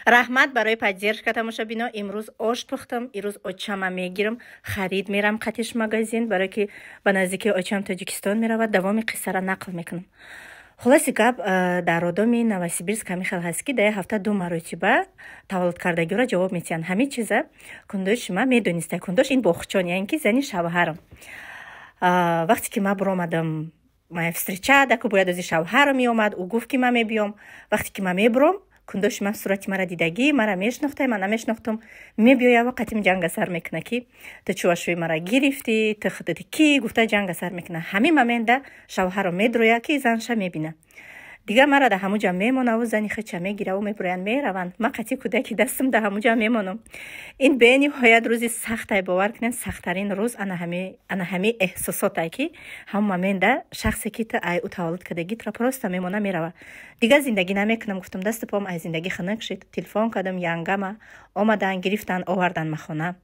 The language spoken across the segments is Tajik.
Раҳмат барои поддержка, тамошобино. Имрӯз ош пухтам, имрӯз очама мегирам, харид мерам қатиш магазин, барое ки ба наздикии очам Тоҷикистон меравад. Давоми қиссара нақл мекунам. Хулоси гап, дар роддоми Новосибирск ҳамин хел ҳаст, ки дар як ҳафта ду маротиба таваллудкардагиро ҷавоб метиҳанд. Ҳамин чиза кундоши ман медониста. Кундош ин бохчон, яъне ки зани шавҳарам. Вақте ки ман биромадам, ман встреча даку бояд ози шавҳарам меомад, ӯ гуфт, ки ман мебиём. Вақте ки ман мебуром, кундоши ман сурати мара дидагӣ, мара мешинохта, ман намешинохтум. Мебиёява, қатим ҷанга сар мекуна, ки ту чувашӯи мара гирифтӣ, ту худати кӣ, гуфта ҷанга сар мекуна. Ҳамин момента шавҳаро медроя, ки занша мебина. Дигар мара дар ҳамуҷа мемонаву зани хича мегираву мебуроянд, мераванд. Ман қатъи кӯдаки дастам дар ҳамуҷа мемонам. Ин бениҳоят рӯзи сахтай, бовар кунед, сахттарин рӯз ана ҳами эҳсосотай, ки ҳамон момента шахсе, ки ту ай ӯ таваллуд кардагӣ, тура просто мемона, мерава. Дигар зиндагӣ намекунам, гуфтам. Дасту пом аз зиндагӣ хунук шид. Телефон кардам янгама, омадан, гирифтан, овардан ма хона.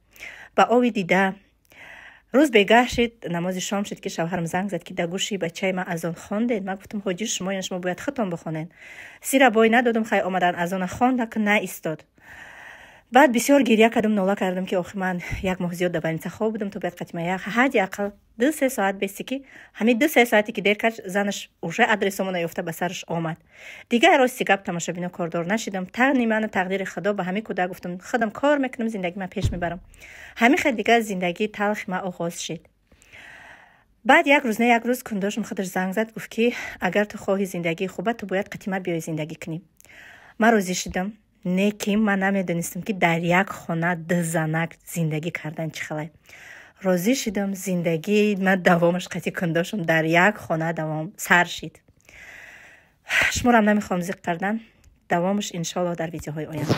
Ба ови дида рӯз бегаҳ шид, намози шом шид, ки шавҳарам занг зад, ки да гӯши бачаи ман азон хондед. Ман гуфтам: «Ҳоҷи шумо, шумо бояд худтон бихонед». Сира бой надодум. Хай, омадан, азона хонда, ки наистод. Баъд бисёр гиря кардам, нола кардам, ки охи ман як моҳ зиёд дар больница хоб будам, ту бояд қатима як ҳадди ақал 2-3 соат бести. Ки ҳамин 2-3 соате ки дер кард, занаш уже адресомона ёфта, ба сараш омад. Дигар, рости гап, тамошобино, кордор нашидам. Тағни ману тақдири Худо ба ҳамин кӯдак. Гуфтам, худам кор мекунам, зиндагӣ ман пеш мебарам. Ҳамин хел дигар зиндагии талхи ман оғоз шид. Баъд як рӯз, не, як рӯз кундошам худаш занг зад, гуфт, ки агар ту хоҳӣ зиндагии хуба, ту бояд қатима биёи, зиндагӣ кунӣ. Ман розӣ шудам, не ки ман намедонистам, ки дар як хона ду занак зиндагӣ кардан чӣ хелай. Розӣ шудам, зиндагии ман давомаш қати кундошам дар як хона давом сар шид. Шуморам намехоҳам зиқ кардан. Давомаш, иншоаллоҳ, дар видеоҳои оянда.